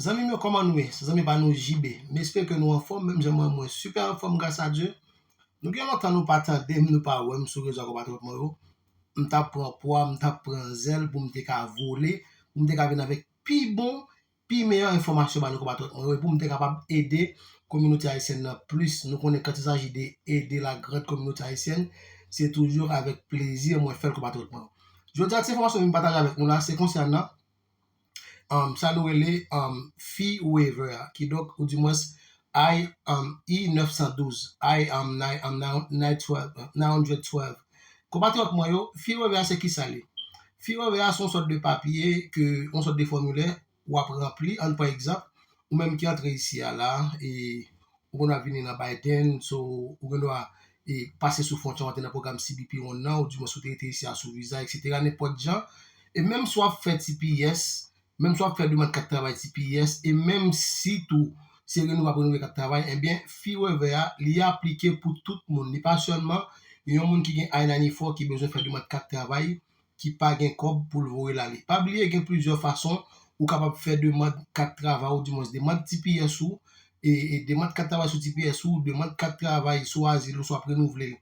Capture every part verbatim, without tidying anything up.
Zanmi m yo, kòman nou ye? Se zanmi pa nou J B. M espere ke nou anfòm, menm jan mwen, mwen sipè anfòm, gras a Dye. Nou gen lontan nou pa tande m, nou pa wè m sou rezo a, konpatriyòt mwen yo. M t ap pran pwa, m t ap pran zèl pou m te ka vole, pou m te ka vin avèk pi bon, pi meyè enfòmasyon ba nou, konpatriyòt mwen yo, e pou m te kapab ede kominote ayisyèn nan plis. Nou konnen quand il s'agit de ede la grande communauté haïtienne, se toujou avèk plezi mwen fè l, konpatriyòt mwen yo. Jodi a, ti enfòmasyon m vin pataje avèk nou la, se konsènan um, sa nou rele um, fee waiver a, kidonk, ou dimwens, I, um, E nèf san douz, I, um, nine, um, nine, nine twelve, uh, nine hundred twelve. Konpatriyòt mwen yo, fee waiver a se kisa li? Fee waiver a se yon sòt de papye, ke, yon sòt de fòmilè, w ap ranpli, ann pran egzanp, ou menm ki antre isi a la, e ou konn ap vini nan Biden, so ou gen dwa e pase sou fwontyè, w antre nan pwogram C B P One nan, ou dimwens ou te rete isi a sou viza, et cetera, nenpòt jan. E menm si w ap fè T P S, menm si w ap fè demann kat travay T P S, e menm si tou se renouve w ap renouve kat travay, ebyen, fee waiver a, li aplike pou tout moun. Li pa sèlman yon moun ki gen I ninety-four ki bezwen fè demann kat travay, ki pa gen kòb pou l voye l ale. Pa bliye, gen plizyè fason ou kapab fè demann kat travay, ou dimwens demann T P S ou, e, e demann kat travay sou T P S ou, demann kat travay sou azil ou, si w ap renouvle l,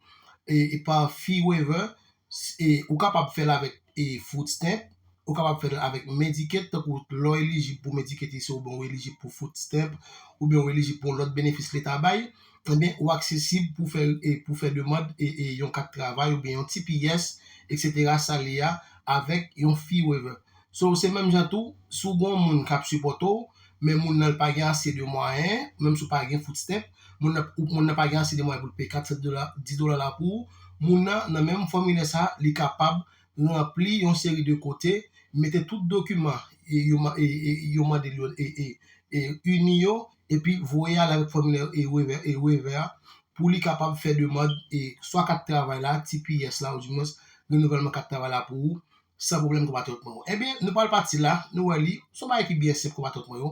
e, e pa fee waiver, s-, e, ou kapab fè l avèk, e, food stamp, ou kapab fè l avèk Medicaid, tankou lè w elijib pou Medicaid isi, oubyen w elijib pou food stamp, oubyen w elijib pou yon lòt benefis leta bay, ebyen, ou aksesib pou fè, e, pou fè demann, e, e, yon kat travay oubyen yon T P S, et cetera, sa l ye a, avèk yon fee waiver. So, se menm jan tou, si w gen yon moun k ap sipòte w, men moun nan l pa gen ase de mwayen, menm si w pa gen food stamp, moun nan, ou, moun nan pa gen ase de mwayen pou l peye kat san dola, dis dola la pou ou, moun nan, nan menm fòmilè sa, li kapab ranpli yon seri de kote, mete tout dokiman e yo, ma- e, e, yo mande l yo, e, e, e, ini yo, epi voye al avèk fòmilè e waiver, e waiver a, pou li kapab fè demann e swa kat travay la, T P S la, ou dimwens renouvèlman kat travay la pou ou, san pwoblèm, konpatriyòt mwen yo. Ebyen, nou pral pati la, nou wè li, se yon bagay ki byen senp, konpatriyòt mwen yo.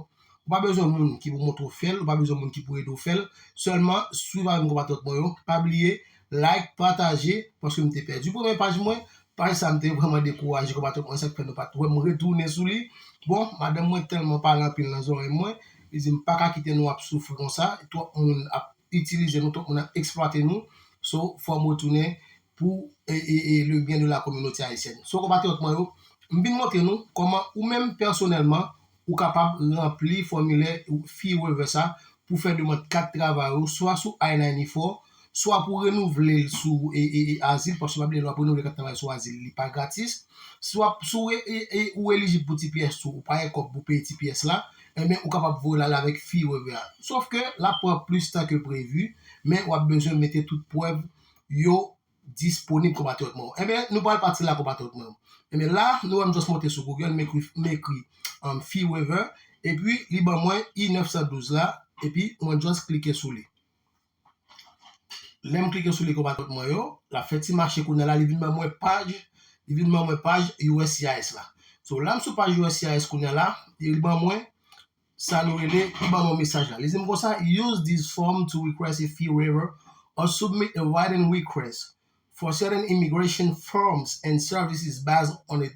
Ou pa bezwen moun ki pou montre w fè l, ou pa bezwen moun ki pou ede w fè l. Sèlman, swiv avè m, konpatriyòt mwen yo. Pa bliye, like, pataje, paske m te pèdi premye paj mwen. Paj sa, m te vrèman dekouraje, konpatriyòt mwen, sa k fè nou pa t wè m retounen sou li. Bon, madanm mwen tèlman pale anpil nan zòrèy mwen, li di m pa ka kite nou ap soufri konsa, twòp moun ap itilize nou, twòp moun ap eksplwate nou. So, fò m retounen pou, e, e, e, le bien de la communauté haïtienne. So, konpatriyòt mwen yo, m vin montre nou kòman ou menm pèsonèlman, ou kapab ranpli fòmilè fee waiver sa pou fè demann kat travay ou, swa sou I ninety-four, swa pou renouvle l sou, e, e, e, azil, paske pa bliye lè w ap renouvle kat travay sou azil, li pa gratis. Swa si w e, e, e, ou elijib pou T P S tou, ou pa gen kòb pou peye T P S la, ebyen, ou kapab voye l ale avèk fee waiver a. Sòf ke l ap pran plis tan ke previ, men w ap bezwen mete tout prèv yo disponib, konpatriyòt mwen yo. Ebyen, nou pral pati la, konpatriyòt mwen yo. Ebyen, la, nou wè m just monte sou Google, m ekri, m ekri, um, fee waiver, epi li ban mwen I nèf san douz la, epi mwen just klike sou li. Lè m klike sou li, konpatriyòt mwen yo, l ap fè ti mache kounye a la, li vin ban mwen paj, li vin ban mwen paj U S C I S la. So, la m sou paj U S C I S kounye a la, li ban mwen sa nou rele, li ban mwen mesaj la. Li di m konsa, "Use this form to request a fee waiver or submit a written request for certain immigration forms and services based on a,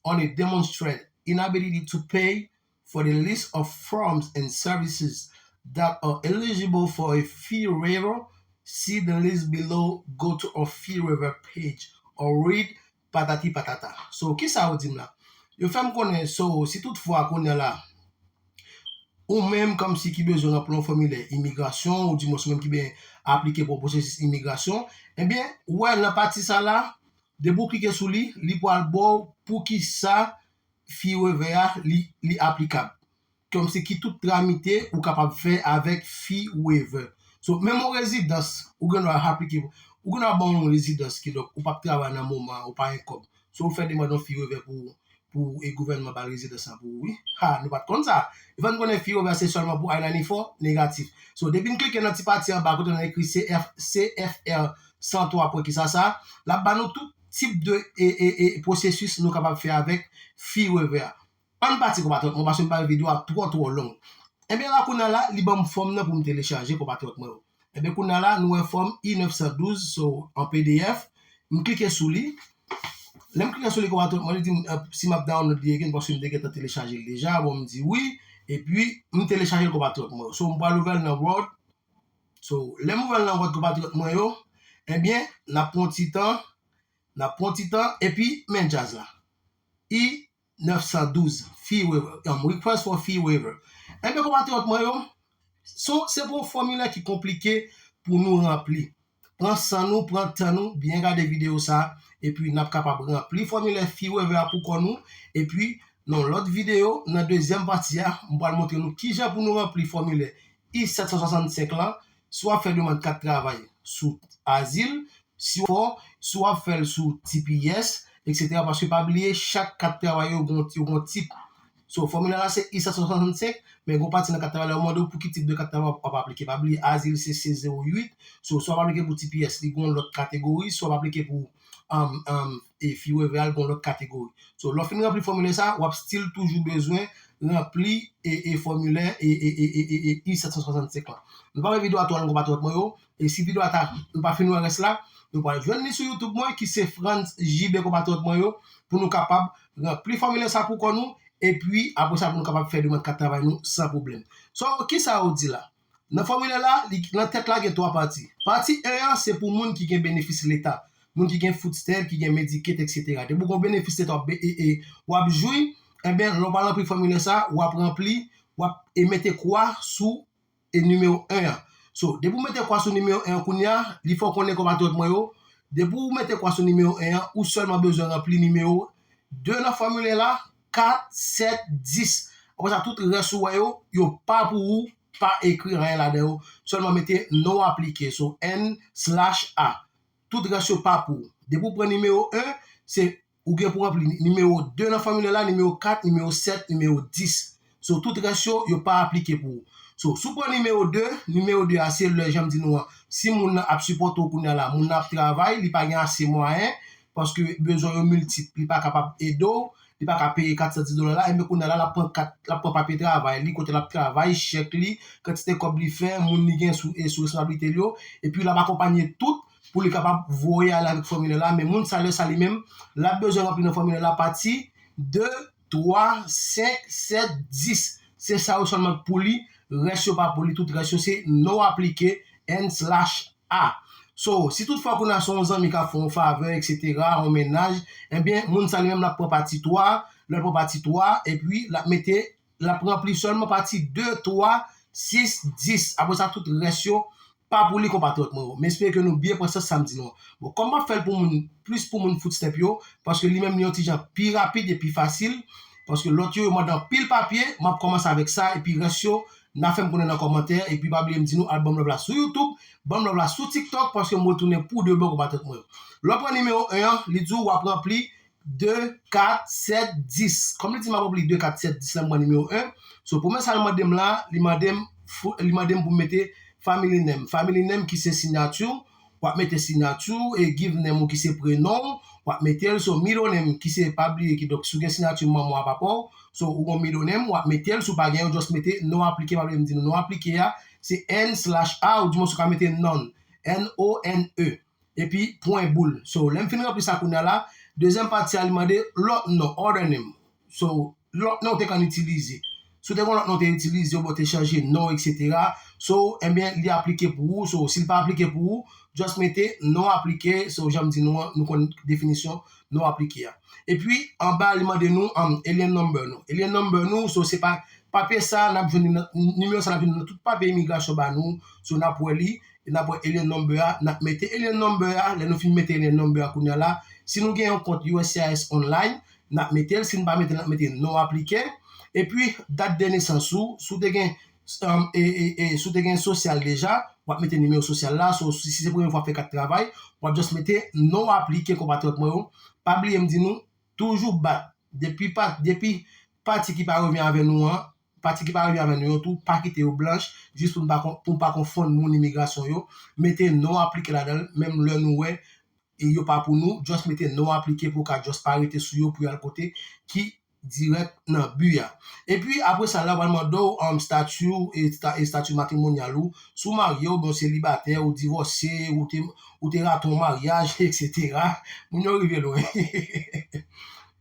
on a demonstrate inability to pay for the list of forms and services that are eligible for a fee waiver. See the list below, go to a fee waiver page or read patati patata." So, kisa yo di m la? Yo fè m konnen, so, si toutfwa kounye a la, ou menm kòmsi ki bezwen ranpli yon fòmilè imigrasyon, ou dimwens ou menm ki ben aplike pou yon pwosesis imigrasyon, ebyen, ou wè nan pati sa la, depi w klike sou li, li pral ba w poukisa fee waiver a, li, li aplikab. Kòmsi ki tout tramite ou kapab fè avèk fee waiver. So, menm yon rezidans, ou gen dwa aplike, ou gen dwa ban yon rezidans, kidonk, ou p ap travay nan moman an, ou pa gen kòb. So, ou fè demann yon fee waiver pou, pou, e, gouvènman ba l rezidans lan pou ou, wi. Ha, nou pa t konn sa. Yo fè n konnen fee waiver se sèlman pou I ninety-four, negatif. So, depi n klike nan ti pati anba, kote nan ekri C F, C F R san twa pwen kisa sa, l ap ba nou tout tip de, e, e, e, pwosesis nou kapab fè avèk fee waiver a. Ann pati, konpatriyòt mwen, paske m pa vle videyo a twò, twò long. Ebyen, la kounye a la, li ban m fòm nan pou m telechaje, konpatriyòt mwen yo. Ebyen, kounye a la, nou wè fòm I nèf san douz, so, an P D F. M klike sou li. Lè m klike sou li, konpatriyòt mwen, li di m, eh, si m ap download li again, paske m te gentan telechaje l deja. Bon, m di wi. Epi, m telechaje l konpatriyòt mwen yo. So, m pral ouvè l nan Word. So, lè m ouvè l nan Word konpatriyòt mwen yo, ebyen, n ap pran ti tan, n ap pran ti tan, epi men djaz la. I nèf san douz, fee waiver, um, request for fee waiver. Ebyen, konpatriyòt mwen yo, so, se pou yon fòmilè ki konplike pou nou ranpli. Pran san nou, pran tan nou, byen gade videyo sa, epi n ap kapab ranpli fòmilè fee waiver a pou kò nou, epi nan lòt videyo, nan dezyèm pati a, m pral montre nou kijan pou nou ranpli fòmilè I sèt san swasannsenk lan, si w ap fè demann kat travay sou azil, si w, si w ap fè l sou T P S, etsetera, paske pa bliye, chak kat travay yo gon, yo gon tip. So, fòmilè la se I sèt san swasannsenk, men gon pati nan kat travay la yo mande w pou ki tip de kat travay w ap aplike. Pa bliye, azil se C zewo uit, so, si w ap aplike pou T P S, li gon lòt kategori, si w ap aplike pou um, um, e fee waiver a, li gon lòt kategori. So, lè w fin ranpli fòmilè sa, w ap still toujou bezwen ranpli e, e fòmilè e, e, e, e, e, e I sèt san swasannsenk lan. Nou pa wè videyo a twò long konpatriyòt mwen yo, e si videyo a ta, nou pa fin wè rès la, nou pral jwenn li sou YouTube mwen ki se Frantz J B konpatriyòt mwen yo, pou nou kapab ranpli fòmilè sa pou kò nou, epi apre sa pou nou kapab fè demann kat travay nou san pwoblèm. So, kisa yo di la? Nan fòmilè la, li, nan tèt la gen twa pati. Pati en an, se pou moun ki gen benefis leta, moun ki gen food stamp, ki gen Medicaid, etsetera. Depi w gen benefis leta w ap be-, e, e, w ap jwi, ebyen, lè w pral ranpli fòmilè sa, w ap ranpli, w ap, e, mete kwa sou, e, nimewo en an. So, depi w mete kwa sou nimewo en an kounye a, li fè w konnen konpatriyòt mwen yo, depi w mete kwa sou nimewo en an, ou sèlman bezwen ranpli nimewo de nan fòmilè la, kat, sèt, dis. Apre sa, tout rès ou wè yo, yo pa pou ou, pa ekri anyen ladan yo. Sèlman mete non aplike, so N slash A. Tout rès yo pa pou ou. Depi w pran nimewo en, se ou gen pou ranpli ni-, nimewo de nan fòmilè la, nimewo kat, nimewo sèt, nimewo dis. So, tout rès yo, yo pa aplike pou ou. So, si w pran nimewo de, nimewo de a se lè, jan m di nou an, si moun nan ap sipòte w kounye a la, moun nan ap travay, li pa gen ase mwayen, paske bezwen yo miltip, li pa kapab ede w, li pa ka peye kat san dis dola la, enben kounye a la, l ap pran kat, l ap pran papye travay li, kote l ap travay, chèk li, kantite kòb li fè, moun li gen sou, e sou responsablite l yo, epi l ap akonpanye tout pou li kapab voye ale avèk fòmilè la, men moun sa lè sa li menm, l ap bezwen ranpli nan fòmilè la pati de, twa, senk, sèt, dis. Se sa yo sèlman k pou li, rès yo pa pou li, tout rès yo se non aplike, N slash A. So, si toutfwa kounye a se yon zanmi k ap fè yon favè, etsetera, yon mennaj, ebyen, moun sa li menm l ap pran pati twa, lè l pran pati twa, epi l ap mete, l ap ranpli sèlman pati de, twa, sis, dis. Apre sa, tout rès yo pa pou li konpatriyòt mwen yo. M espere ke nou byen pran sans sa m di nou an. Bon, kòm m ap fè l pou moun, plis pou moun food stamp yo, paske li menm li yon ti jan pi rapid e pi fasil, paske lòt yo, yo mande anpil papye, m ap kòmanse avèk sa, epi rès yo, n a fè m konnen nan kòmantè, epi pa bliye m di nou al ban m love la sou YouTube, ban m love la sou TikTok, paske m retounen pou de bon konpatriyòt mwen yo. Lè w pran nimewo en an, li di w w ap ranpli de, kat, sèt, dis. Kòm li di m ap ranpli de, kat, sèt, dis la, m pran nimewo en. So, premye sa l mande m la, li mande m fou-, li mande m pou m mete family name. Family name ki se siyati w, w ap mete siyati w, e give name ou ki se prenon w, w ap mete l. So, middle name ki se, pa bliye, kidonk, si w gen siyati manman w a papa w, so, ou gon middle name, w ap mete l. Si w pa gen, ou just mete non aplike, pa bliye m di nou non aplike a, se N slash A, ou di mwen si w ka mete none, N O N E. Epi pwen boul. So, lè m fin ranpli sa kounye a la, dezyèm pati a, li mande lòt non, other name. So, lòt non w te konn itilize. Si w te gen lòt non w te itilize, oubyen w te chanje non, etsetera. So, ebyen, li aplike pou ou. So, si l pa aplike pou ou, just mete non aplike. So, jan m di nou an, nou konn definisyon non aplike a. Epi, anba, li mande nou, um, alien number nou. Alien number nou, so, se pa papye sa, n ap jwenn li nan, nimewo sa, n ap jwenn li nan tout papye imigrasyon ba nou. So, n ap wè li, e n ap wè alien number a, n ap mete alien number a, lè nou fin mete alien number a kounye a la, si nou gen yon kont U S C I S online, n ap mete l, si n pa mete l, n ap mete non aplike, epi dat de nesans ou, si w te gen, um, e, e, e, si w te gen sosyal deja, w ap mete nimewo sosyal la, so, si, si se premye fwa w ap fè kat travay, w ap just mete non aplike konpatriyòt mwen yo, pa bliye m di nou, toujou bat, depi pa, depi pati ki pa revyen avè nou an, pati ki pa revyen avè nou yo tou, pa kite yo blanch, jis pou n pa kon-, pou n pa konfonn moun imigrasyon yo, mete non aplike ladan l, menm lè nou wè, e yo pa pou nou, just mete non aplike pou w ka just pa rete sou yo pou y al kote ki dirèk nan bi a. Epi apre sa la, yo pral mande w, um, stati w, e sta-, e stati matrimonyal ou, si w marye oubyen w selibatè, ou divòse, ou te, ou te rate yon maryaj, etsetera. Moun yo rive lwen.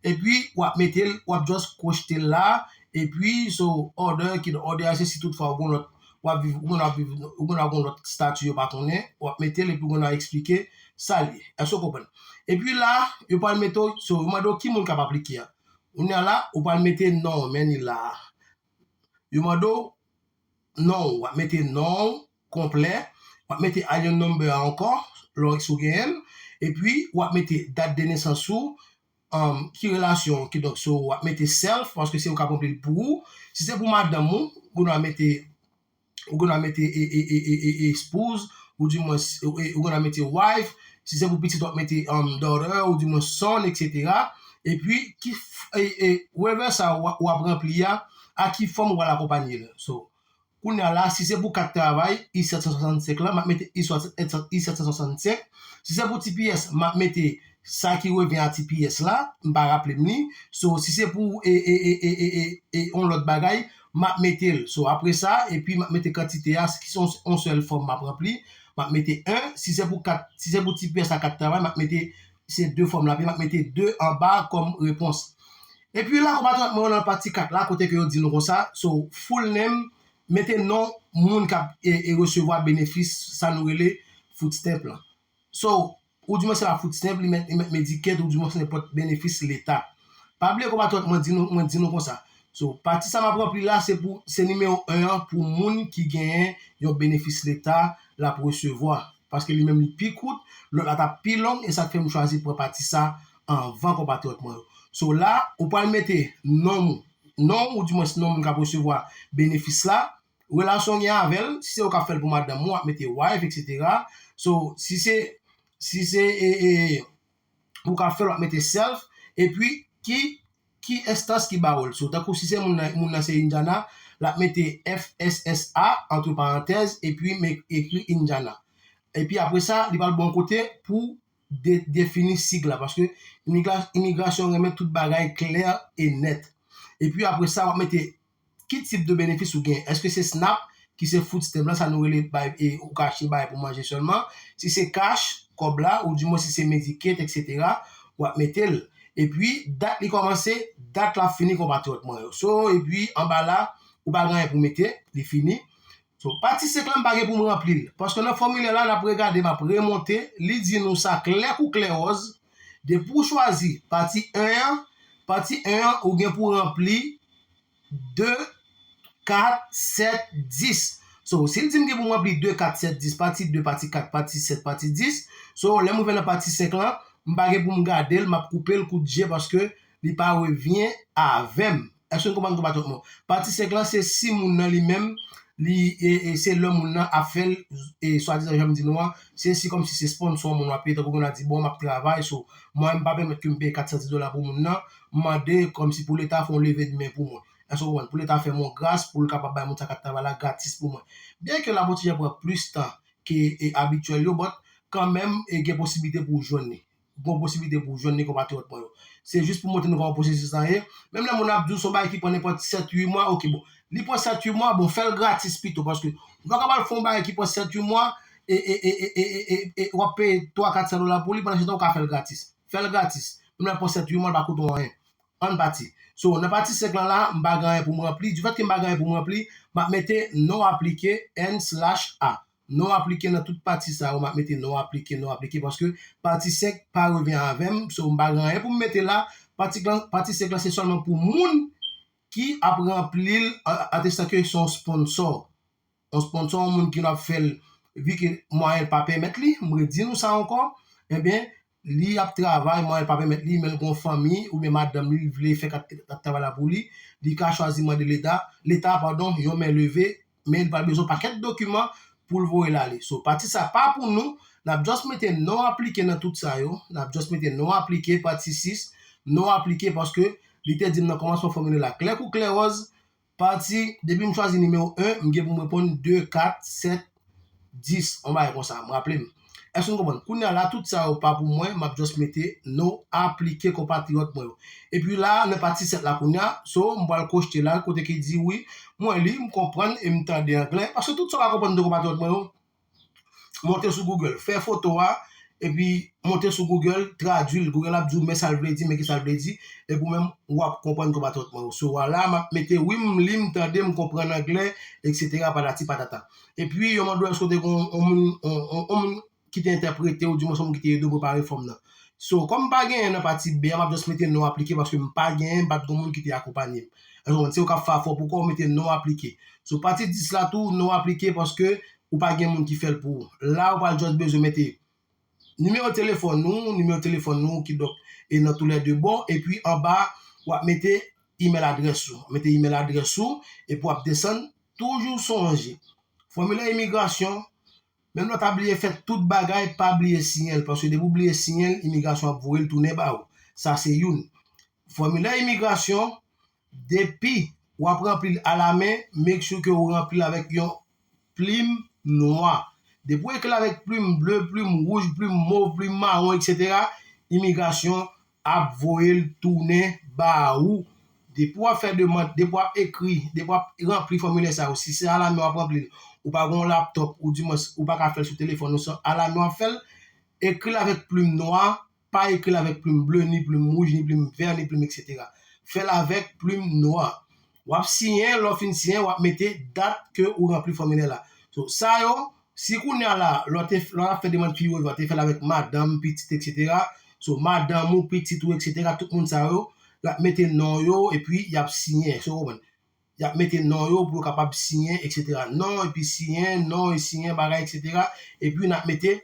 Epi, w ap mete l, w ap just kwochte l la, Epi, so, order, ki order a, se si toutfwa ou gon lòt, w ap viv, ou konn ap viv, ou konn ap gon lòt stati yo pa konnen, w ap mete l epi ou konn ap eksplike sa l ye. Èske w konprann? Epi la, yo pral mete w, so, yo mande w ki moun k ap aplike a. Kounye a la, ou pral mete non w, men li la a. Yo mande w non w, w ap mete non w konplè, w ap mete I N number a ankò, lè w si w genyen l, epi w ap mete dat de nesans ou, um, ki relasyon, kidonk, so, w ap mete self, paske se ou k ap ranpli l pou ou. Si se pou madanm ou, ou konn mete, ou konn mete e, e, e, e, e, e, spouse, ou di mwen, e, ou konn mete wife, si se pou pitit, w ap mete, um, daughter, ou di mwen son, et cetera. Epi, ki, f- e, e, whatever sa w w ap ranpli a, a ki fòm ou pral akonpanye l. So, kounye a la, si se pou kat travay, I sèt san swasannsenk lan, m ap mete I sèt san swasannsenk. Si se pou T P S, m ap mete sa ki revyen a T P S la, m pa raple m li. So, si se pou e, e, e, e, e, e, e, yon lòt bagay, m ap mete l. So, apre sa, epi m ap mete kantite a, ki se yon, yon sèl fòm m ap ranpli, m ap mete en. Si se pou kat, si se pou T P S la kat travay, m ap mete se de fòm la, epi m ap mete de anba kòm repons. Epi la, konpatriyòt mwen yo nan pati kat la, kote ke yo di nou konsa, so, full name, mete non moun k ap e, e resevwa benefis sa nou rele food stamp lan. So, ou di mwen se pa food stamp, li mèt, li mèt Medicaid, ou di mwen se nenpòt benefis leta. Pa bliye konpatriyòt mwen di nou, mwen di nou konsa. So, pati sa m ap ranpli la, se pou, se nimewo en an pou moun ki genyen yon benefis leta l ap resevwa. Paske li menm li pi kout, lòt la t ap pi long, e sa k fè m chwazi pran pati sa anvan konpatriyòt mwen yo. So la, ou pral mete non m, non ou dimwens non moun k ap resevwa benefis la, relasyon w gen avè l, si se ou k ap fè l pou madanm ou, w ap mete wife, et cetera. So, si se, si se e, e, ou k ap fè l, w ap mete self, epi ki, ki enstans ki ba w l. So, tankou si se moun nan, moun nan se Indiana, l ap mete F S S A, antre parantèz, epi m ekri Indiana. Epi apre sa, li pral ba w yon kote pou de, defini sig la, paske imigra, imigrasyon renmen tout bagay klè e nèt. Epi apre sa, w ap mete ki tip de benefis ou gen. Èske se snap, ki se food stamp lan, sa nou rele bay, e, ou ka achte bagay pou manje sèlman. Si se cash, kòb la, ou dimwen si se Medicaid, et cetera, w ap mete l. Epi, dat li kòmanse, dat l ap fini, konpatriyòt mwen yo. So, epi, anba la, ou pa gen anyen pou mete, li fini. So, pati senk lan, m pa gen pou m ranpli l. Paske nan fòmilyè la, n ap regade, m ap remonte, li di nou sa klè kou klè wòz. Depi w chwazi pati en an, pati en an, ou gen pou ranpli de, kat, sèt, dis. So, si l di m gen pou m ranpli de, kat, sèt, dis, pati de, pati kat, pati sèt, pati dis, so, lè m rive nan pati senk lan, m pa gen pou m gade l, m ap koupe l kout je paske li pa revyen avè m. Èske n konprann konpatriyòt mwen? Pati senk lan, se si moun nan li menm, li, e, e, se lè moun nan ap fè l, e, swadizan, jan m di nou an, se si kòmsi se sponsò moun w ap peye, tankou moun nan di, bon, m ap travay, so, mwen, m pa pèmèt ke m peye kat san dis dola pou moun nan, m mande kòmsi pou leta fè yon leve de men pou mwen. Èske w konprann? Pou leta fè m yon gras, pou l kapab bay moun sa k ap travay la gratis pou mwen. Byenke l ap yon ti jan pran plis tan ke, e, abityèl yo, but kanmenm, e, gen posiblite pou w jwenn li. Gon posiblite pou w jwenn li, konpatriyòt mwen yo. Se jis pou montre nou kòman pwosesis lan ye. Menm lè moun ap di w se yon bagay ki pran nenpòt sèt, uit mwa, oke, bon. Li pran sèt, uit mwa, bon, fè l gratis pito, paske ou pa kapab fè yon bagay ki pran sèt, uit mwa, e, e, e, w ap peye twa, kat san dola pou li, pandan se tan ou ka fè l gratis. Fè l gratis. Menm lè l pran sèt, uit mwa, l pa koute w anyen. Ann pati. So, nan pati senk lan la, m pa gen anyen pou m ranpli. Difèt ke m pa gen anyen pou m ranpli, m ap mete non aplike, N slash A. Non aplike nan tout pati sa yo, m ap mete non aplike, non aplike, paske pati senk pa revyen avè m, so m pa gen anyen pou m mete la. Pati, pati senk lan se sèlman pou moun ki ap ranpli l, a- atestan ke se yon sponsò. Yon sponsò, yon moun ki ap fè l, vi ke mwayen l pa pèmèt li, m redi nou sa ankò, ebyen, li ap travay, mwayen l pa pèmèt li, men l gon fanmi, oubyen madanm li, li vle fè kat, kat travay la pou li, li ka chwazi mande leta, leta, padon, yon men leve, men li pral bezwen pakèt dokiman pou l voye l ale. So, pati sa pa pou nou, n ap just mete non aplike nan tout sa yo, n ap just mete non aplike, pati sis, non aplike, paske li te di m nan kòmansman fòmilè la, klè kou klè wòz, pati, depi m chwazi nimewo en, m gen pou m reponn de, kat, sèt, dis, yon bagay konsa, m raple m. Èske n konprann? Kounye a la, tout sa yo pa pou mwen, m ap just mete non aplike konpatriyòt mwen yo. Epi la, nan pati sèt la kounye a, so, m pral kochte la, kote ki di wi, mwen li, m konprann e m tande anglè. Paske tout sa w pa konprann de konpatriyòt mwen yo, monte sou Google, fè foto a, epi monte sou Google, tradui l. Google ap di w men sa l vle di, men ki sa l vle di, epi ou menm w ap konprann konpatriyòt mwen yo. So, vwala, m ap mete wi, m li, m tande, m konprann anglè, et cetera, patati patata. Epi, yo mande w èske w te gen yon moun, yon, yon, yon moun ki te entèprete w, di mwen se yon moun ki te ede w prepare fòm nan. So, kòm m pa genyen nan pati B a, m ap just mete non aplike paske m pa genyen, m pa t gen moun ki te akonpanye m. Èske w konprann? Se ou k ap fè afè w pou kò w, mete non aplike. So, pati dis la tou, non aplike paske ou pa gen moun ki fè l pou ou. La, ou pral just bezwen mete nimewo telefòn ou, nimewo telefòn ou kidonk e nan toulède bò, epi anba, w ap mete email adrès ou. Mete email adrès ou, epi w ap desann, toujou sonje. Fòmilè imigrasyon, menm lè w ta bliye fè tout bagay, pa bliye siyen l, paske depi w bliye siyen l, imigrasyon ap voye l tounen ba ou. Sa se youn. Fòmilè imigrasyon, depi w ap ranpli l alamen, make sure ke w ranpli l avèk yon plim nwa. Depi w ekri l avèk plim ble, plim wouj, plim mov, plim mawon, et cetera, imigrasyon ap voye l tounen ba ou. Depi w ap fè demann, depi w ap ekri, depi w ap ranpli fòmilè sa yo, si se alamen w ap ranpli l, ou pa gen yon laptòp, ou dimwens ou pa ka fè l sou telefòn ou, se alamen w ap fè l, ekri l avèk plim nwa, pa ekri l avèk plim ble, ni plim wouj, ni plim vè, ni plim et cetera. Fè l avèk plim nwa. W ap siyen, lè w fin siyen, w ap mete dat ke ou ranpli fòmilè la. So, sa yo, si kounye a la, lè w te, lè w ap fè demann P U A, w te fè l avèk madanm, pitit, et cetera. So, madanm ou, pitit ou, et cetera, tout moun sa yo, y ap mete non yo, epi y ap siyen. So, w konprann? Y ap mete non yo pou yo kapab siyen, et cetera. Non, epi siyen, non, e siyen, bagay, et cetera. Epi n ap mete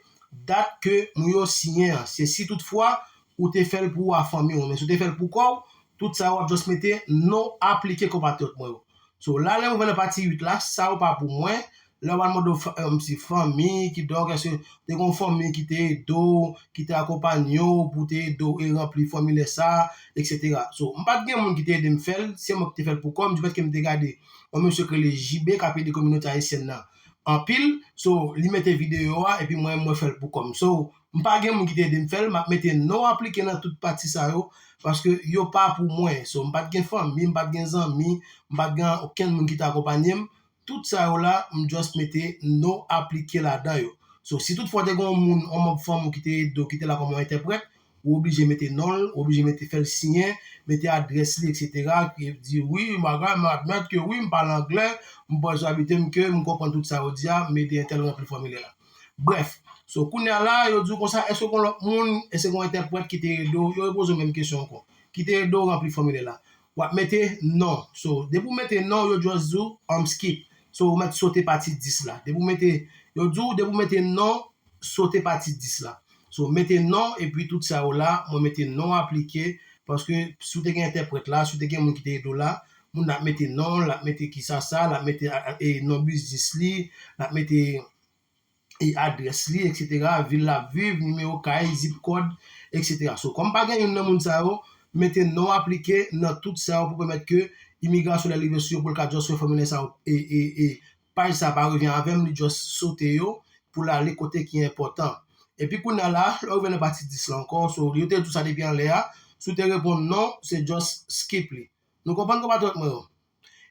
dat ke moun yo siyen an. Se si toutfwa ou te fè l pou ou a fanmi w. Men si w te fè l pou kò w, tout sa yo w ap just mete non aplike konpatriyòt mwen yo. So, la, lè m rive nan pati uit la, sa yo pa pou mwen. Lè yo pral mande w fa- em, si fanmi, kidonk, èske te gen yon fanmi ki te ede w, ki te akonpanye w pou te ede w e ranpli fòmilè sa, et cetera. So, m pa t gen moun ki te ede m fè l, se mwen ki te fè l pou kò m, difèt ke m te gade yon mesye ki rele J B k ap ede kominote ayisyèn nan anpil. So, li mete videyo a, epi mwen, mwen fè l pou kò m. So, m pa gen moun ki te ede m fè l, m ap mete non aplike nan tout pati sa yo, paske yo pa pou mwen. So, m pa t gen fanmi, m pa t gen zanmi, m pa t gen okenn moun ki te akonpanye m. Tout sa yo la, m just mete non aplike ladan yo. So, si toutfwa te gen yon moun, yon manm fanmi w ki te ede w, ki te la kòm yon entèprèt, ou oblije mete non l, ou oblije mete fè l siyen, mete adrès li, et cetera, ki di, wi, bagay, m admèt ke wi, m pale anglè, m pral abite m ke m konprann tout sa yo di a, m ede entèl ranpli fòmilè la. Brèf, so, kounye a la, yo di w konsa, èske gen lòt moun, èske gen yon entèprèt ki te ede w, yo repoze w menm kesyon ankò, ki te ede w ranpli fòmilè la. W ap mete non. So, depi w mete non, yo just di w, um, skip. So, ou mèt sote pati dis la. Depi w mete, yo di w, depi w mete non, sote pati dis la. So, mete non, epi tout sa yo la, mwen mete non aplike, paske si w te gen entèprèt la, si w te gen moun ki te ede w la, moun nan ap mete non, l ap mete kisa sa, l ap mete a- a- e non biznis li, l ap mete e adrès li, et cetera, vil l ap viv, nimewo kay, zip kòd, et cetera. So, kòm pa gen youn nan moun sa yo, mete non aplike nan tout sa yo pou pèmèt ke imigrasyon lè l rive sou yo pou l ka just wè fòmilè sa yo e, e, e paj sa pa revyen avè m, li just sote yo pou l ale kote ki enpòtan. Epi kounye a la, lè w rive nan pati dis la ankò, so, yo te di w sa depi anlè a, si w te reponn non, se just skip li. Nou konprann konpatriyòt mwen yo?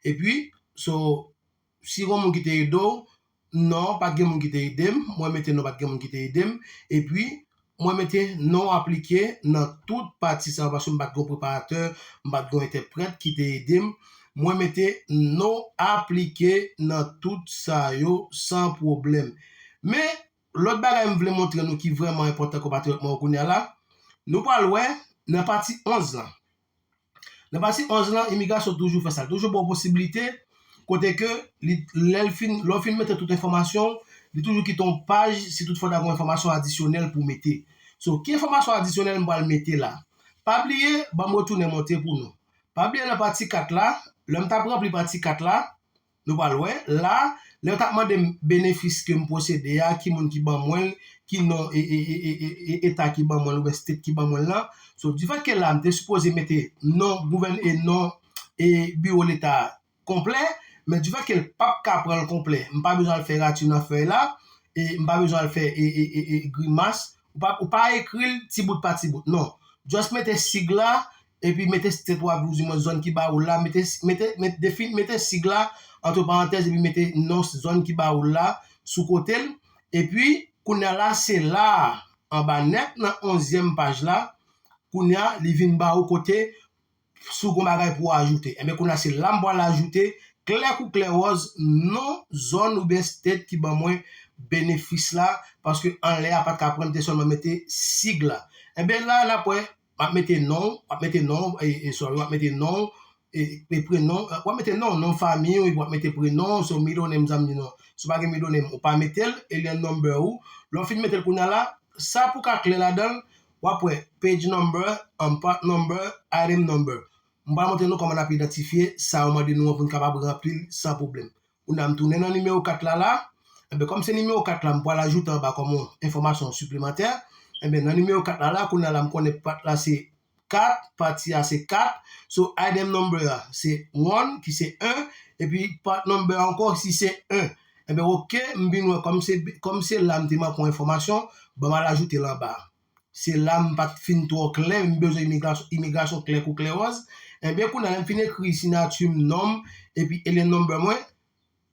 Epi, so, si gon moun ki te ede w, non, pa t gen moun ki te ede m, mwen mete non, pa t gen moun ki te ede m, epi mwen mete non aplike nan tout pati sa yo, paske m pa t gon preparatè, m pa t gon entèprèt ki te ede m, mwen mete non aplike nan tout sa yo san pwoblèm. Men, lòt bagay m vle montre nou ki vrèman enpòtan konpatriyòt mwen yo kounye a la, nou pral wè nan pati onz lan. Nan pati onz lan, imigrasyon toujou fè sa. Li toujou ba w posiblite, kote ke li, lè l fin, lè w fin mete tout enfòmasyon w, li toujou kite yon paj, si toutfwa w ta gen yon enfòmasyon adisyonèl pou w mete. So, ki enfòmasyon adisyonèl m pral mete la? Pa bliye, ban m retounen montre pou nou. Pa bliye nan pati kat la, lè m t ap ranpli pati kat la, nou pral wè, la, lè yo t ap mande m benefis ke m posede a, ki moun ki ban mwen l, ki non e, e, e, e, e, e eta ki ban mwen l, oubyen state ki ban mwen l lan. So, difèt ke la, m te sipoze mete non gouvèn- e non e biwo leta a konplè, men difèt ke l p ap ka pran l konplè, m pa bezwen al fè rati nan fèy la, e m pa bezwen al fè e, e, e, e grimas, ou pa, ou pa ekri l ti bout pa ti bout, non. Just mete sig la, epi mete state w ap viv, di mwen zòn ki ba ou la, mete, mete, mete, defin, mete sig la, antre parantèz, epi mete non zòn ki ba ou la, sou kote l. Epi, kounye a la, se la a, anba nèt nan onzyèm paj la, kounye a, li vin ba ou kote si w gen bagay pou w ajoute. Enben, kounye a, se la m pral ajoute, klè kou klè wòz, non zòn oubyen state ki ban mwen benefis la, paske anlè a pa t ka pran, m te sèlman mete sig la. Enben, la, n ap wè, w ap mete non, w ap mete non, e, e, sorry, w ap mete non, e, e prenon, w ap mete non, non fanmi w, epi w ap mete prenon, so middle name, sa m di non. Si w pa gen middle name, ou pa mete l, alien number ou. Lè w fin mete l kounye a la, sa pou ka klè ladan l, w ap wè page number, um, part number, item number. M pral montre nou kòman n ap idantifye sa yo mande nou an pou n kapab ranpli l san pwoblèm. Kounye a m tounen nan nimewo kat la la. Enben, kòm se nimewo kat la, m pral ajoute anba kòm yon enfòmasyon siplemantè. Enben, nan nimewo kat la la, kounye a la, m konnen part la se kat, pati a se kat. So, item number a se one, ki se en, epi part number ankò, si se en. Enben, oke, m vin wè kòm se, kòm se la m te manke yon enfòmasyon, ban m al ajoute l anba. Se la m pa t fin twò klè, m bezwen imigrasyon, imigrasyon klè kou klè wòz. Enben, kounye a, lè m fin ekri siyati m, non m, epi alien number mwen,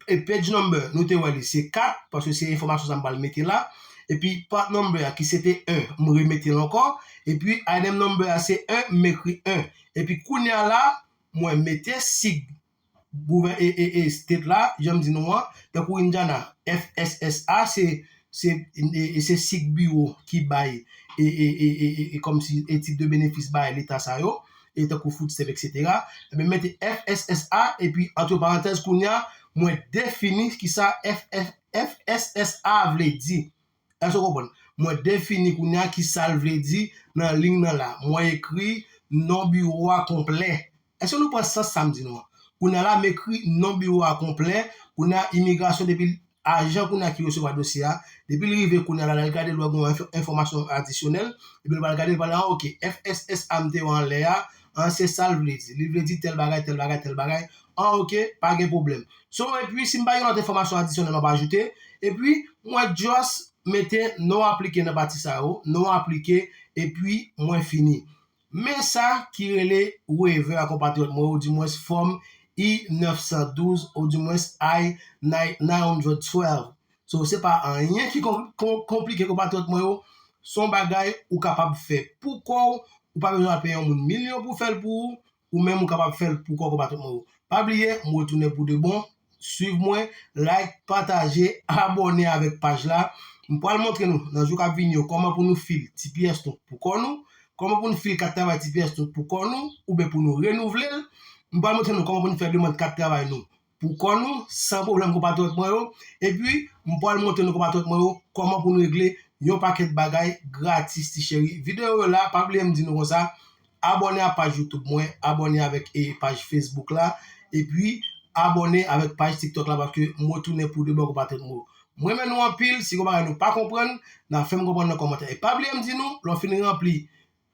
e page number, nou te wè li, se kat, paske se enfòmasyon sa m pral mete la. Epi part number a, ki se te en, m remete l ankò. Epi item number a, se en, m ekri en. Epi kounye a la, mwen mete sig gouvè-, e, e, e, state la, jan m di nou an, tankou Indiana, F S S A, se, se, e, e, se sig biwo ki bay, e, e, e, e, e, e, kòmsi, e tip de benefis bay leta sa yo, e tankou food stamp, et cetera. Enben, mete F S S A, epi, antre parantèz, kounye a, mwen defini kisa F F, F S S A vle di. Èske w konprann? Mwen defini kounye a kisa l vle di nan liy nan la. Mwen ekri non biwo a konplè. Èske nou pran sans sa m di nou an? Kounye a la, m ekri non biwo a konplè. Kounye a, imigrasyon, depi ajan kounye a ki resevwa dosye a, depi l rive kounye a la, l al gade l wè gen yon enfò-, enfòmasyon adisyonèl, epi l pral gade, l pral, ah, oke, F S S A m te wè anlè a, an, se sa l vle di. Li vle di tèl bagay, tèl bagay, tèl bagay. An, oke, pa gen pwoblèm. So, epi, si m pa gen lòt enfòmasyon adisyonèl m ap ajoute, epi, mwen just mete non aplike nan pati sa yo, non aplike, epi mwen fini. Men sa ki rele waiver a, konpatriyòt mwen yo, oudimwens fòm I nèf san douz, oudimwens I nine hundred twelve. So, se pa anyen ki kon-, kon-, konplike, konpatriyòt mwen yo. Se yon bagay ou kapab fè pou kò w, ou pa bezwen al peye yon moun milyon pou fè l pou ou, ou menm ou kapab fè l pou kò w, konpatriyòt mwen yo. Pa bliye, m retounen pou de bon. Swiv mwen, like, pataje, abòne avèk paj la. M pral montre nou nan jou k ap vini yo kòman pou nou fil T P S nou pou kò nou, kòman pou nou fil kat travay T P S nou pou kò nou, oubyen pou nou renouvle l. M pral montre nou kòman pou nou fè demann kat travay nou pou kò nou, san pwoblèm, konpatriyòt mwen yo. Epi, m pral montre nou, konpatriyòt mwen yo, kòman pou nou regle yon pakèt bagay gratis, ti cheri. Videyo yo la, pa bliye m di nou konsa, abòne a paj YouTube mwen, abòne avèk, e, paj Facebook la, epi abòne avèk paj TikTok la, paske m retounen pou de bon, konpatriyòt mwen yo. M renmen nou anpil, si gen bagay nou pa konprann, n a fè m konprann nan kòmantè. E pa bliye m di nou, lè w fin ranpli,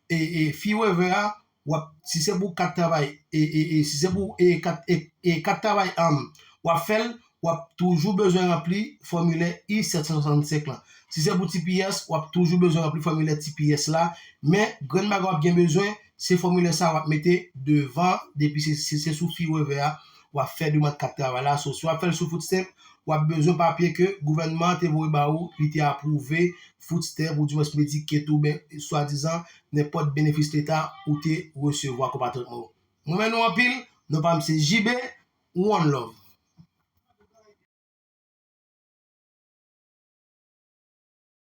e, e, fi waiver a, w ap, si se pou kat travay, e, e, e, si se pou, e, kat, e, e, kat travay, um, w ap fè l, w ap toujou bezwen ranpli fòmilè I sèt san swasannsenk lan. Si se pou T P S, w ap toujou bezwen ranpli fòmilè T P S la, men grenn bagay w ap gen bezwen, se fòmilè sa w ap mete devan, depi se, se, se sou fi waiver a, w ap fè demann kat travay la. So, si w ap fè l sou food stamp, w ap bezwen papye ke gouvènman an te voye ba ou, li te apwouve food stamp, oudimwens Medicaid, oubyen swadizan nenpòt benefis leta ou te resevwa, konpatriyòt mwen yo. M renmen nou anpil, non pa m se J B, one love.